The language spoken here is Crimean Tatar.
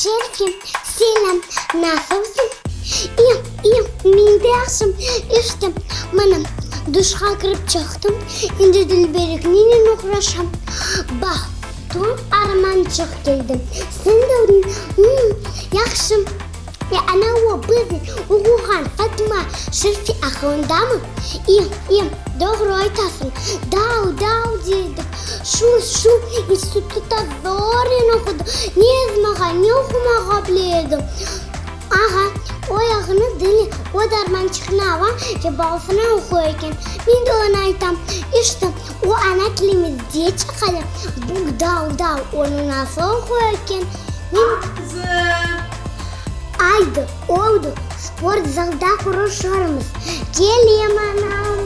Şerifim, selâm, nasılsıñ? İyim, iyim, men de yahşım. İşte, mına, duşqa kirip çıqtım, endi Dülberikninen oğraşam. Baq, toñ armançıq keldi. Sen de onıñ, yahşı. E, ana o, bizni oquğan Fatma Şerfe aqılındamı? İ, i, doğru aytasıñ. Dau, dau dey edik. Şu, şu institutta zornen oqudı. Ne yazmağa, ne oqumağa bile edi. Ağa, o yağını diñle, o darmançıqnı ala ve balasına oquy eken. Men de oña aytam, İşte, o ana tilimizde çıqalı, bu dau, dau onı nasıl oquy eken? Men. Ah, qızım! Aydı, oldı, sport zalda körüşürmiz. Kelem, anam.